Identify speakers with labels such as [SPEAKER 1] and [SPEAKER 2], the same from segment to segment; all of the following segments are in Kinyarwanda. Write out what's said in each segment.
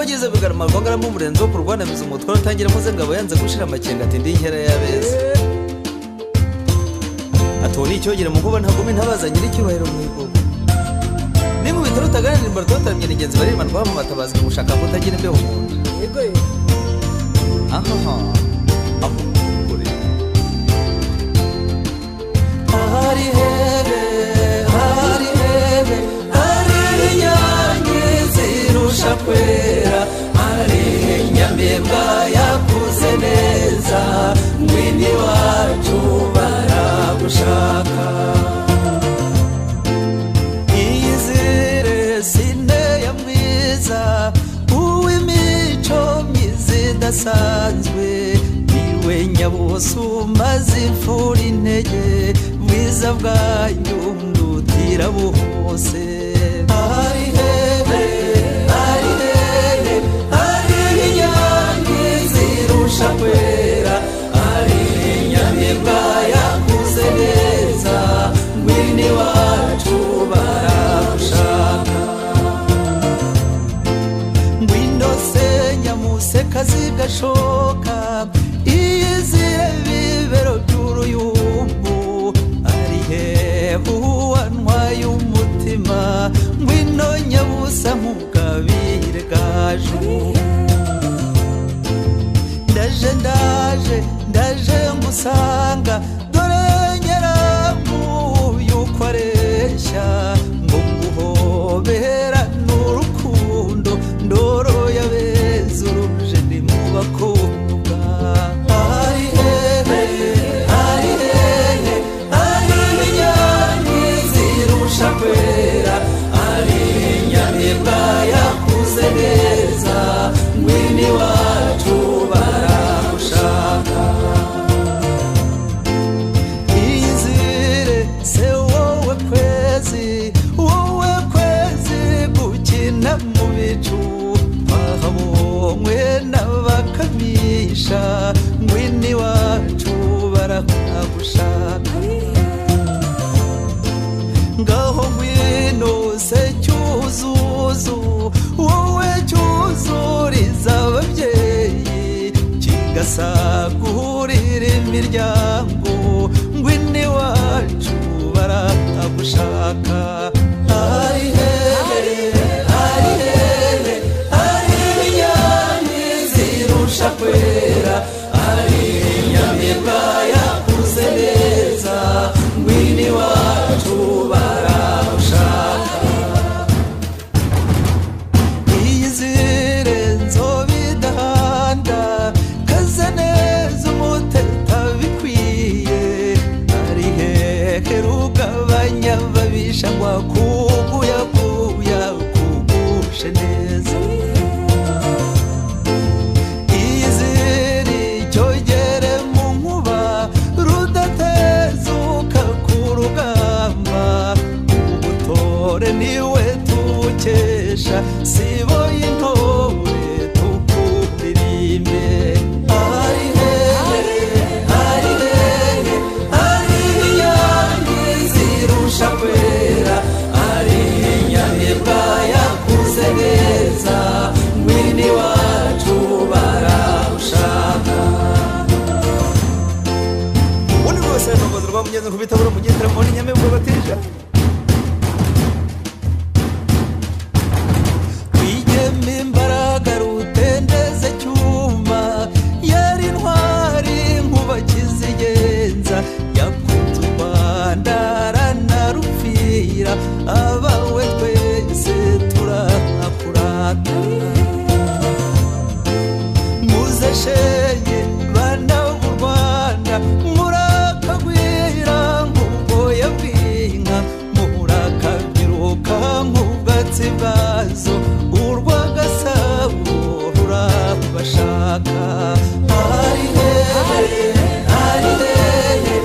[SPEAKER 1] Rwagize bigarama rwagaramo umurenzo wo kurwana mizo umutwaro utangira muze ngabo yanze gushira amakenga ati ndi inkera y'abeza. Atoni icyogere mu kuba ntagome ntabaza nyiri cyubahiro mu igogo. Nimwe bitaro taganira imbarto taramye ingenzi barima rwa mu matabazi gushaka kutagira imbeho mu nda.
[SPEAKER 2] Yego.
[SPEAKER 1] Aha. Aho kure. Hari hebe, hari hebe, hari inyange zirusha kwera, hari inyamibwa yakuze neza, ngwino iwacu baragushaka. Iyizire sine ya mwiza, uw'imico myiza idasanzwe, niwe nyabusuma zimfura intege, bwiza bwanyu ndutira buhose. Hari hebe, hari hebe, hari inyange zirusha kwera, hari inyamibwa yakuze neza, ngwino iwacu baragushaka. Ngwino se nyamusekazi gashoka, iyizire bibero by'uruyumbu, ari hehe uwantwaye umutima, ngwino nyabusa nkugabire gaju. Ndaje ndaje ndaje ngusanga, dore nyiramu yuko areshya, ngo nguhobera n'urukundo, ndoro y'abeza uruje ndi mu bakobwa. Hari hehe, hari hehe, hari inyange zirusha kwera, hari inyamibwa yakuze neza, ngwino iwacu baragushaka. Iyizire se wowe kwezi, wowe kwezi gukina mu bicu, bahabonywe n'abakamisha, ngwino iwacu baragushaka. Ngaho ngwino se cyuzuzo, wowe cyuzuriza ababyeyi, kigasagurira imiryango, ngwino iwacu baragushaka. Hari hehe, hari hehe, hari inyange zirusha kwera, hari inyamibwa yakuze neza, ngwino iwacu baragushaka. Iyizire nzobe idahanda, kaze neza umuteta bikwiye, ari hehe rugabanya ababisha ngo akuguyaguya kugushe neza. Iyizire icyogere mu nkuba, rudatezuka ku rugamba, ubutore niwe tubukesha, sibo y'intore tukuririmbe. Hari hehe, hari hehe, hari inyange zirusha kwera, hari inyamibwa yakuze neza, ngwino iwacu baragushaka. Ubundi rwose ntabwo rwa mugenzi nkubita buri mugendera mu nyamibwa batija. Twigeme imbaraga rutendeze cyuma, yari intwari nkuba kizigenza, yakunze u Rwanda aranarupfira, abawe twese turakurata. Muze shenge bana b'u Rwanda, murakagwira nk'ubwoya bw'inka, murakabyiruka nk'ubwatsi bwazo, urw'agasabo rurabashaka. Hari hehe, hari hehe,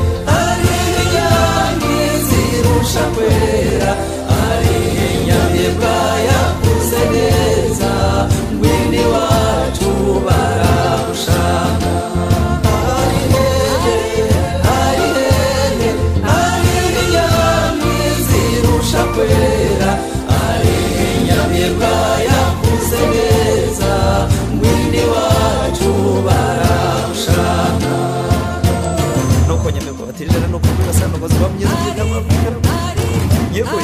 [SPEAKER 1] Nuko nyamirwa batijana nuko rwibasira nuko ziba myiza byitwa. Yego.